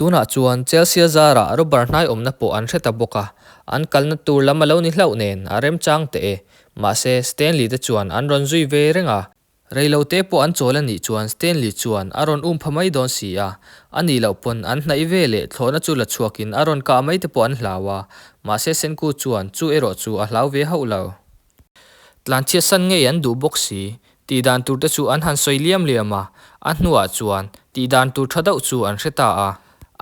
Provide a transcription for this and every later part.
Tunah chuan Chelsea zarah rubber hnai awmna pawh an hre ta bawk a, an kalna tur lam a lo ni hlauh nen a remchang teh e. Mahse, Stanley te chuan an rawn zui ve reng a. Reilote pawh an chawl a nih chuan Stanley chuan a rawn um pha mai dawn si a, a nih loh pawn an hnaih ve leh thlawhna chu la chhuakin a rawn kah mai te pawh an hlau a, mahse Senku chuan chu erawh chu a hlau ve hauh lo. Tlanchhiat san ngei an duh bawk si, tih dan tur te chu an han sawi liam liam a, a hnuah chuan tih dan tur tha deuh chu an hre ta a.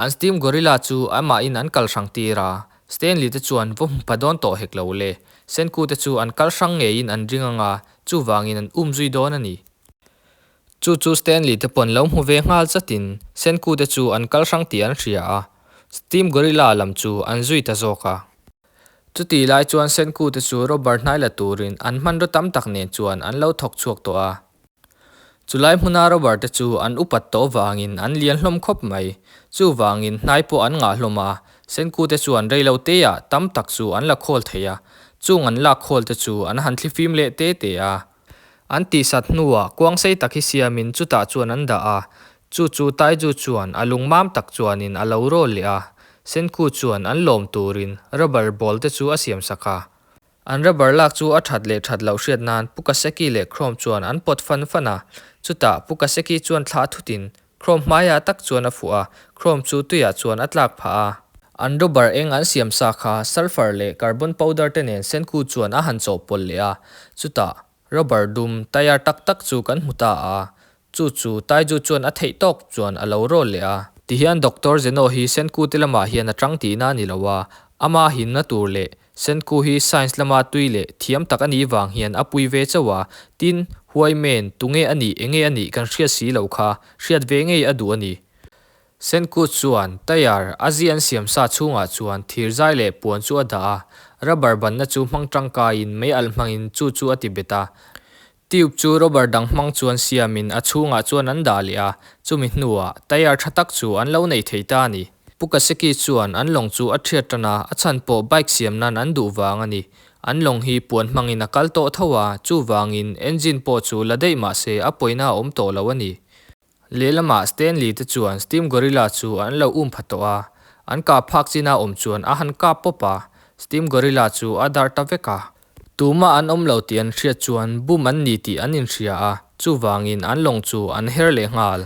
An Steam Gorilla chu amahin an kal hrang tir a, Stanley te chuan vaw hmu pha dawn tawh hek lo le, Senku te chu an kal hrang ngeiin an ring ang a, chuvangin an um zui dawn a ni. Chu chu Stanley te pawn lo hmu ve nghal chatin Senku te chu an kal hrang tih an hria a, Steam Gorilla lam chu an zui ta zawk a. Chutih lai chuan Senku te chu rubber hnai la turin an hmanraw tam tak nen chuan an lo thawk chhuak tawh a. Chulai hmuna rubber te chu an upat tawh vangin an lian hlawm khawp mai. Chuvangin hnai pawh an ngah hlawm a, Senku te chuan reilo teah tam tak chu an la khawl thei a, chung an lak khawl te chu an han thlifim leh te te a. An tihsat hnuah kuang sei tak hi siamin chutah chuan an dah a, Chu chu Taiju chuan a lungmam tak chuanin a lo rawl leh a, Senku chuan an lawm turin rubber ball te chu a siam sak a. An rubber lak chu a that leh that loh hriat nan Pu Kaseki leh Chrome chuan an pawt fan fan a. Chutah Pu Kaseki chuan thlah thutin Chrome hmaiah tak chuan a fuh a, Chrome chu tuiah chuan a tlak phah a. An rubber eng an siam sa kha sulphur leh carbon powder te nen Senku chuan a han chawhpawlh leh a, chutah rubber dum tayar tak tak chu kan hmu ta a, Chu chu Taiju chuan a theih tawk chuan a lo rawl leh a. Tihian Doctor Zeno hi Senku te lamah hian a tang tihna a ni lo a, ama himna tur leh Senku hi science lama tui leh thiam tak a nih vang hian a pui ve chauh a, tin, huai men, tunge a nih, enge a nih kan hriat si loh kha hriat ve ngei a duh a ni. Senku chuan tyre a zi an siam sa chhungah chuan thir zai leh puan chu a dah a, rubber banna chu hmang tangkaiin mei alh hmangin chu chu a ti bet a. Tube chu rubber dang hmang chuan siamin a chhungah chuan an dah leh a, chumi hnuah tyre tha tak chu an lo nei thei ta a ni. Pu Kaseki chuan an lawng chu a thiat tan a, a chhan pawh bike siam nan an duh vang a ni. An lawng hi puan hmangin a kal tawh tho a, chuvangin engine pawh chu la daih mah se a pawina a awm tawh lo a ni. Lehlamah Stanley te chuan Steam Gorilla chu an lo um pha tawh a, an kah phak china awm chuan a han kap pawp a, Steam Gorilla chu a darh ta vek a. Tumah an awm lo tih an hriat chuan bum an ni tih an inhria a, chuvangin an lawng chu an her leh nghal.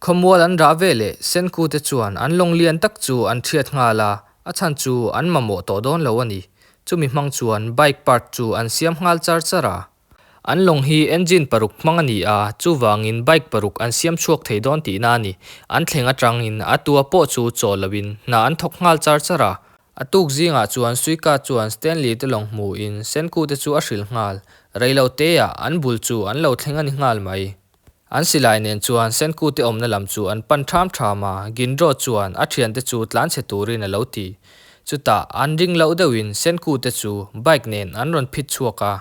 Khawmual an rah ve leh Senku te chuan an lawng lian tak chu an thiat nghal a, a chhan chu an mamawh tawh dawn lo a ni. Chumi hmang chuan bike part chu an siam nghal char char a. An lawng hi engine paruk hmang a ni a, chuvangin bike paruk an siam chhuak thei dawn tihna a ni. An thleng atangin a tua pawh chu chaw loin hna an thawk nghal char char a. A tuk zingah chuan Suika chuan Stanley te lawng hmuhin Senku te chu a hrilh nghal. Reilo teah an bul chu an lo thleng a ni nghal mai. An silai nen chuan Senku te awmna lam chu an pan ṭham ṭham a, Ginro chuan a ṭhiante chu tlanchhe turin a lo ti. Chutah an ring loh deuhin Senku te chu bike nen an rawn phit chhuak a.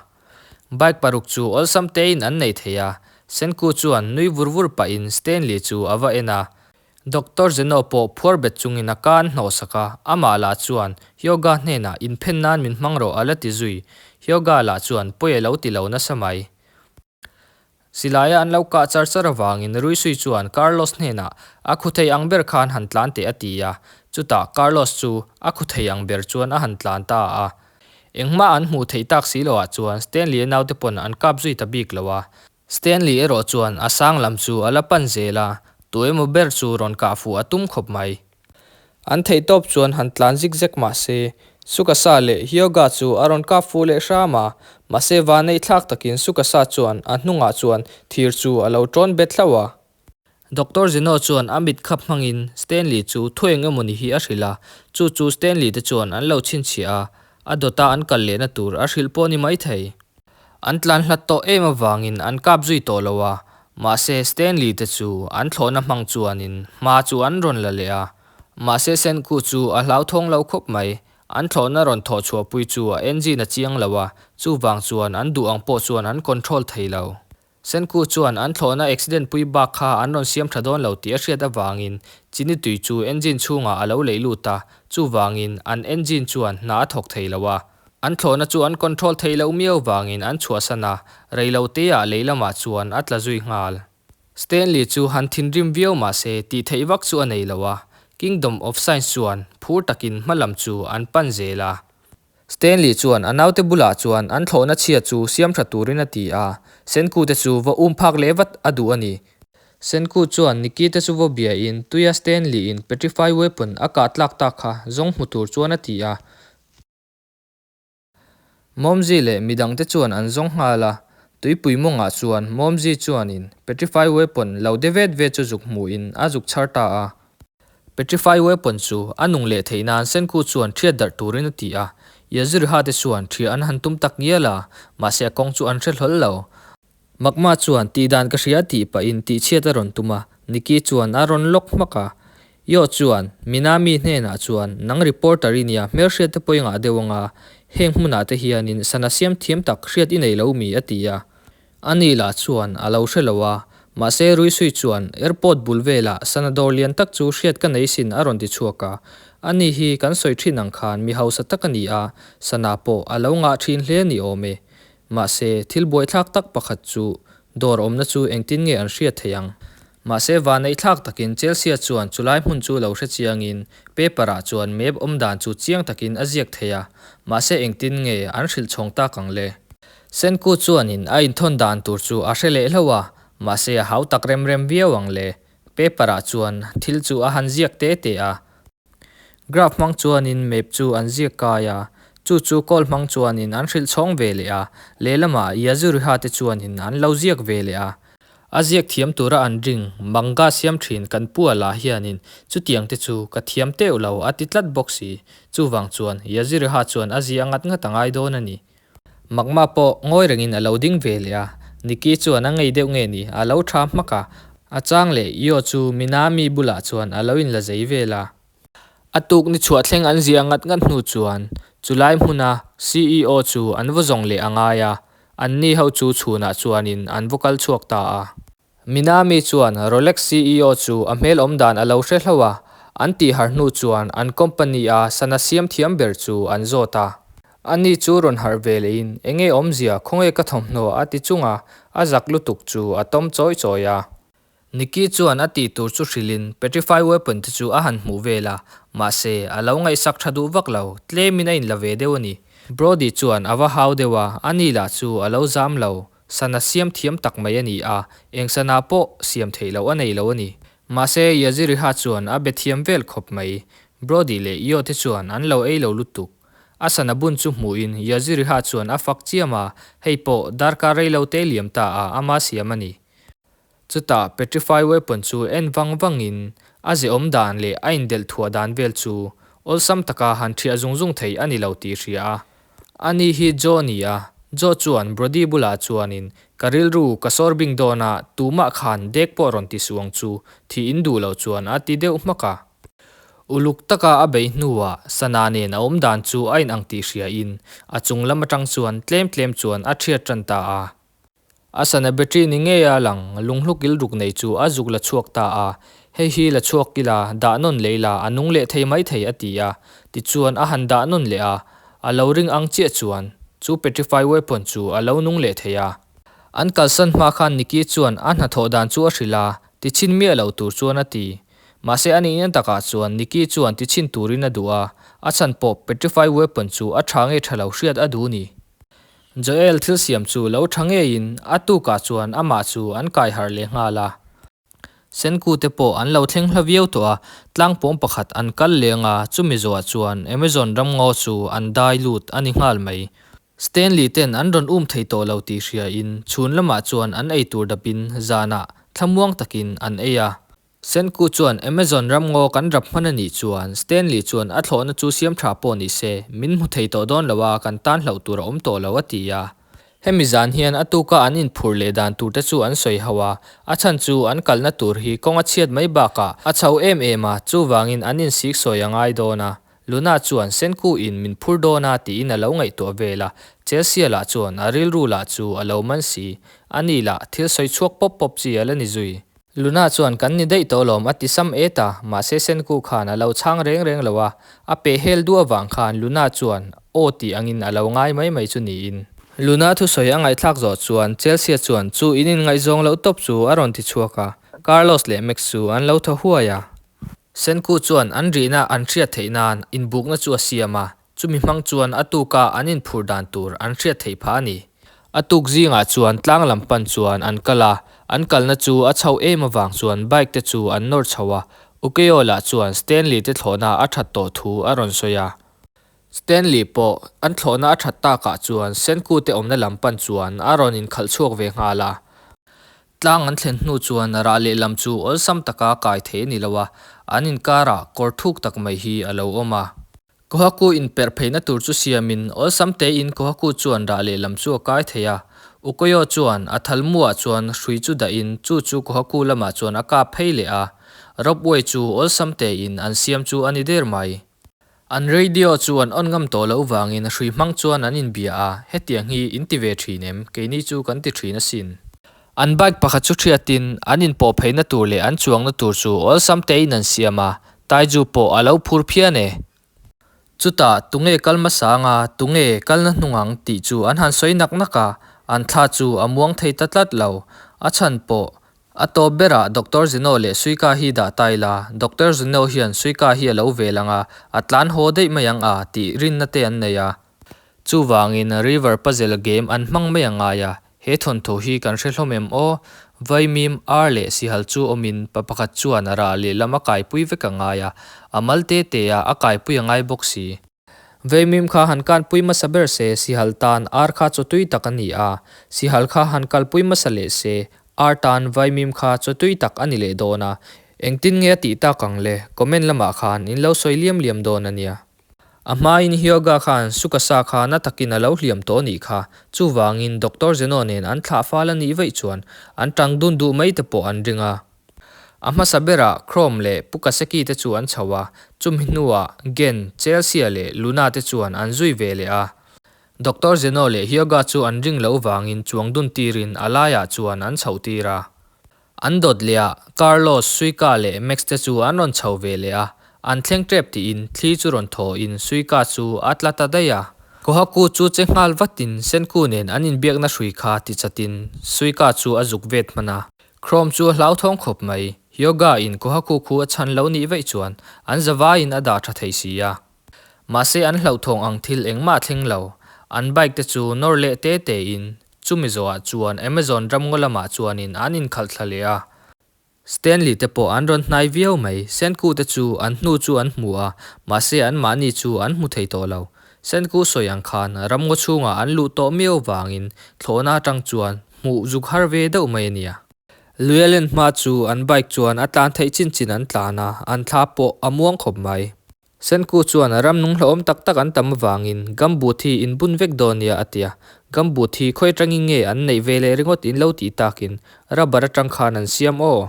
Bike paruk chu awlsam tein an nei thei a, Senku chuan nui vur vur pahin Stanley chu a va en a. Doctor Zeno pawh phuar bet chungin a ka an hnawhsak a, amah lah chuan Hyoga hnenah inphen nan min hmang rawh a la ti zui. Hyoga lah chuan pawi a lo ti lo nasa mai. Silaia an lo kah char char avangin Ruisui chuan Carlos hnenah a khu thei ang ber khan han tlan teh a ti a, chutah Carlos chu a khu thei ang ber chuan a han tlan ta a. Engmah an hmuh theih tak si loah chuan Stanley-a naute pawn an kap zui ta bik lo a. Stanley erawh chuan a sang lam chu a la pan zel a, tu emaw ber chu rawn kah fuh a tum khawp mai. An theihtawp chuan han tlan zik zek mah se, Sukasa leh Hyoga chu a rawn kap fuh leh hram a, mahse vanneih thlak takin Sukasa chuan a hnungah chuan thir chu a lo tawn bet hlauh a. Doctor Zeno chuan a mit khap hmangin Stanley chu thu eng emawni hi a hrilh a, chu chu Stanley te chuan an lo chhinchhiah a, a dawta an kal lehna tur a hrilh pawh a ni maithei. An tlan hlat tawh em avangin an kap zui tawh lo a, mahse Stanley te chu an thlawhna hmang chuanin hma chu an rawn la leh a. Mahse Senku chu a hlauthawng lo khawp mai, an thlawhna rawn thawh chhuahpui chu a engine a chiang lo a, chuvang chuan an duh ang pawh chuan an control thei lo. Senku chuan an thlawhna accident pui bak kha an rawn siam tha dawn lo tih a hriat avangin chini tui chu engine chhungah a lo leih lut a, chuvangin an engine chuan hna a thawk thei lo a. An thlawhna chu an control theih loh miau vangin an chhuahsan a, reilo teah lei lamah chuan a tla zui nghal. Stanley chu han thinrim viau mah se tih theih vak chu a nei lo a. Kingdom of Science chuan phur takin hma lam chu an pan zel a. Stanley chuan a naute bulah chuan an thlawhna chhia chu siam tha turin a ti a, Senku te chu va um phak leh vat a duh a ni. Senku chuan Nikki te chu va bia in tuia Stanley in petrify weapon a kah tlak tak kha zawng hmu tur chuan a ti a. Mawmzi leh midangte chuan an zawng nghal a, tuipui mawngah chuan Mawmzi chuanin Petrify Weapon lo de vet vet chu zuk hmuhin a zuk chhar ta a. Petrify Weapon chu a nung leh theih nan Senku chuan ṭhiat darh turin a ti a, Yaziriha te chuan ṭhiah an han tum tak ngial a, mahse a kawng chu an hre hlawl lo. Magma chuan tih dan ka hria tih pahin tihchhiat a rawn tum a, Nikki chuan a rawn lock hmak a. Yo chuan Minami hnenah chuan, Nang reporter i nia, hmelhriat te pawh i ngah deuh anga, heng hmunah te hianin sana siam thiam tak hriat i nei lo mi? a ti a. Ani lah chuan a lo hre lo a, mahse Ruisui chuan airport bul velah sana dawr lian tak chu hriat ka nei sin a rawn ti chhuak a. Ani hi kan sawi thin ang khan mi hausa tak a ni a, sana pawh a lo ngah thin hle a ni awm e. Mahse, thil buaithlak tak pakhat chu dawr awmna chu engtin nge an hriat theih ang? Mahse, vaneihthlak takin Chelsea chuan chulai hmun chu lo hre chiangin paper-ah chuan map awm dan chu chiang takin a ziak thei a, mahse engtin nge an hrilh chhawng tak ang le? Senku chuanin a inthawn dan tur chu a hre leh hlauh a, mahse a hau tak rem rem viau ang le. Paper-ah chuan thil chu a han ziak te te a. Graph hmang chuanin map chu an ziak kai a, chu chu call hmang chuanin an hrilh chhawng ve leh a, lehlamah Yazuriha te chuanin an lo ziak ve leh a. A ziak thiam tura an ring manga siam thin kan pu a lah hianin chutiang te chu ka thiam teuh lo a ti tlat bawk si, chuvang chuan Yazuriha chuan a ziah ngat ngat a ngai dawn a ni. Magma pawh ngawi rengin a lo ding ve leh a, Nikki chuan a ngei deuh nge ni, a lo tha hmak a. A chang leh Io chu Minami bulah chuan a lo inla zei vel a. A tuk ni chhuah thleng an ziah ngat ngat hnu chuan chulai hmuna CEO chu an va zawng leh a ngai a, anni ho chu chhunah chuanin an va kal chhuak ta a. Minami chuan Rolex CEO chu a hmel awm dan a lo hre hlauh a, an tih harh hnu chuan an company a sana siam thiam ber chu an zawt a. Ani chu rawn harh ve lehin, Enge awmzia, khawnge ka thawmhnaw a ti chung a, a zak lutuk chu a tawm chawi chawi a. Nikki chuan a tih tur chu hrilhin Petrify Weapon te chu a han hmuh vel a, mahse, a lo ngaihsak tha duh vak lo, tlemin a inla ve deuh a ni. Brody chuan a va hau deuh a, ani lah chu a lo zam lo. Sana siam thiam tak mai a ni a, eng sana pawh siam theih loh a nei lo a ni. Mahse, Yaziriha chuan a be thiam vel khawp mai. Brody leh Io te chuan an lo ei lo lutuk. A sana bun chu hmuhin Yaziriha chuan a fak chiam a, hei pawh darkar rei lo te liam ta a ama siam a ni. Chutah Petrify Weapon chu en vang vangin a ze awm dan leh a indelh thuah dan vel chu awlsam taka han ṭhiah zung zung thei a ni lo tih hria a. Ani hi Joe a ni a, Joe chuan Brody bulah chuanin ka rilru ka sawr bing dawn a, tumah khan dek pawh rawn ti suh ang chu, thih in duh loh chuan a ti deuh hmak a. Uluk taka a beih hnuah Sana nen a awm dan chu a inang tih hriain a chung lam aṭang chuan tlem tlem chuan a ṭhiat ṭan ta a. A sana battery ni ngei a lang, lunghlu kil ruk nei chu a zuk la chhuak ta a. Hei hi la chhuak ila, dah nawn leh ila, a nung leh thei mai thei a ti a. Tichuan a han dah nawn leh a, a lo ring ang chiah chuan chu petrify weapon chu a lo nung leh thei a. An kalsan hma khan Nikki chuan a hnathawh dan chu a hrilh a, tichhin miah lo tur chuan a ti. Mahse a nihna takah chuan Nikki chuan tichhin turin a duh a, a chhan pawh petrify weapon chu a tha nge tha lo hriat a duh ni. Joel thil siam chu lo tha ngeiin a tukah chuan amah chu an kai harh leh nghal a. Senku te pawh an lo thleng hla viau tawh a, tlangpawng pakhat an kal leng a, chumi zawhah chuan Amazon ramngaw chu an dai lut a ni nghal mai. Stanley ten an rawn um thei tawh lo tih hriain chhun lamah chuan an ei tur dapin zanah thlamuang takin an ei a. Senku chuan Amazon ramngaw kan rap hman a nih chuan Stanley chuan a thlawhna chu siam tha pawh ni se, min hmu thei tawh dawn lo a, kan tan hlauh tur a awm tawh lo a ti a. Hemi zan hian a tuka an inphur leh dan tur te chu an sawi ho a, a chhan chu an kalna tur hi kawng a chhiat mai bakah a chho em em a, chuvangin an insik sawi a ngai dawn a. Luna chuan Senku in min phur dawn a tiin a lo ngaihtuah vel a, Chelsea lah chuan a rilru lah chu a lo man si, ani lah thil sawi chhuak pawp pawp chi a la ni zui. Luna chuan kan ni daih tawh lawm a ti sam et a, mahse Senku khan a lo chhang reng reng lo a, a peh hel duh avang khan Luna chuan aw tih angin a lo ngai mai mai chu niin. Luna thusawi a ngaihthlak zawh chuan Chelsea chuan chu in inngaihzawng loh tawp chu a rawn ti chhuak a, Carlos leh Max chu an lo thaw huai a. Senku chuan an rihna an hriat theih nan inbukna chu a siam a, chumi hmang chuan a tuka an inphur dan tur an hriat theih phah a ni. A tuk zingah chuan tlang lam pan chuan an kal a, an kalna chu a chho em avang chuan bike te chu an nawr chho a, Ukeo lah chuan Stanley te thlawhna a that tawh thu a rawn sawi a. Stanley pawh an thlawhna a that takah chuan Senku te awmna lam pan chuan a rawn inkhalh chhuak ve nghal a. Tlang an thlen hnu chuan rah lehlam chu awlsam taka kai thei a ni lo a, an inkarah kawr thuk tak mai hi a lo awm a. Kohaku inperh pheihna tur chu siamin awlsam tein Kohaku chuan rah lehlam chu a kai thei a. Ukoyo chuan a thalmuah chuan hrui chu dahin chu chu Kohaku lamah chuan a kap phei leh a. Ropeway chu awlsam tein an siam chu a ni der mai. An radio chu an on ngam tawh loh vangin hrui hmang chuan an inbia a, hetiang hi in ti ve thin em? Keini chu kan ti thin asin. An bike pakhat chu hriatin an inpawh pheihna tur leh an chuangna tur chu awlsam tein an siam a, Taiju pawh a lo phur phian e. Chutah tunge kal hmasa anga tunge kalna hnung ang tih chu an han sawi nak nak a, an thla chu a muang thei ta tlat lo. A chhan pawh A tawp berah Doctor Zeno leh Suika hi dah ta ila, Doctor Zeno hian Suika hi a lo vel ang a, a tlan haw daih mai ang a tih rinna te an nei a. Chuvangin River Puzzle game an hmang mai a ngai a, he thawnthu hi kan hre hlawm em aw? Vaimim, ar leh sihal chu awmin pa pakhat chuan a rah lehlam a kaipui vek a ngai a, a mal te te a a kaipui a ngai bawk si. Veimim kha han kanpui hmasa ber se, sihal tan ar kha chaw tui tak a ni a. Sihal kha han kalpui hmasa leh se, ar tan vaimim kha chaw tui tak a ni leh dawn a. Engtin nge a tih tak ang le? Comment lamah khan in lo sawi liam liam dawn a nia. A hmain Hyoga khan Sukasa kha na takin a lo hliam tawh nih kha. Chuvangin Doctor Zeno nen an thlah fal a nih vaih chuan an tang dun duh mai te pawh an ring a. A hmasa berah Chrome leh Pukaseki te chu an chho a, chumi hnuah Gen, Chelsea leh Luna te chuan an zui ve leh a. Doctor Zeno leh Hyoga chu an ring loh vangin chuang dun tirin a laiah chuan an chhoh tir a. An dawt leh ah Carlos, Suika leh Max te chu an rawn chho ve leh a, an thleng tep tiin thli chu rawn thaw in Suika chu a tla ta daih a. Kohaku chu che nghal vatin Senku nen an inbiakna hrui kha ti chatin Suika chu a zuk vet hman a. Chrome chu a hlauthawng khawp mai. Yoga in Kohaku khu a chhan lo nih vaih chuan an zavaiin a dah tha thei si a. Mahse an hlauhthawng ang thil engmah a thleng lo. An bike te chu nawr leh te te in chumi zawhah chuan Amazon ramngaw lamah chuanin an inkhalh thla leh a. Stanley te pawh an rawn hnai viau mai. Senku te chu an hnu chu an hmu a, mahse an mahni chu an hmu thei tawh lo. Senku sawi ang khan ramngaw chhungah an luh tawh miau vangin thlawhna atang chuan Hmuh zuk har ve deuh mai a nia. Lui a len hma chu an bike chuan a tlan theih chin chin an tlan a, an thla pawh a muang khawp mai. Senku chuan a ram nung hlauhawm tak tak an tam avangin gumboot hi in bun vek dawn nia a ti a. Gumboot hi khawi atangin nge an neih ve leh ringawt in lo tih takin rubber atang khan an siam aw.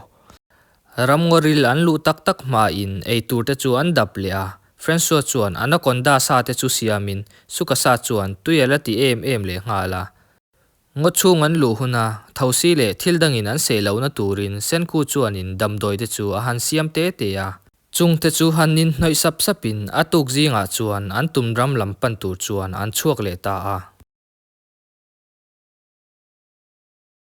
Ramngawril an luh tak tak hmain ei tur te chu an dap leh a, Francois chuan anaconda sa te chu siamin Sukasa chuan tui a la ti em em leh nghal a. Ngaw chhung an luh huna thosi leh thil dangin an seh lohna turin Senku chuanin damdawi te chu a han siam te te a. Chung te chu han inhnawih sap sapin a tuk zingah chuan an tum ram lam pan tur chuan an chhuak leh ta a.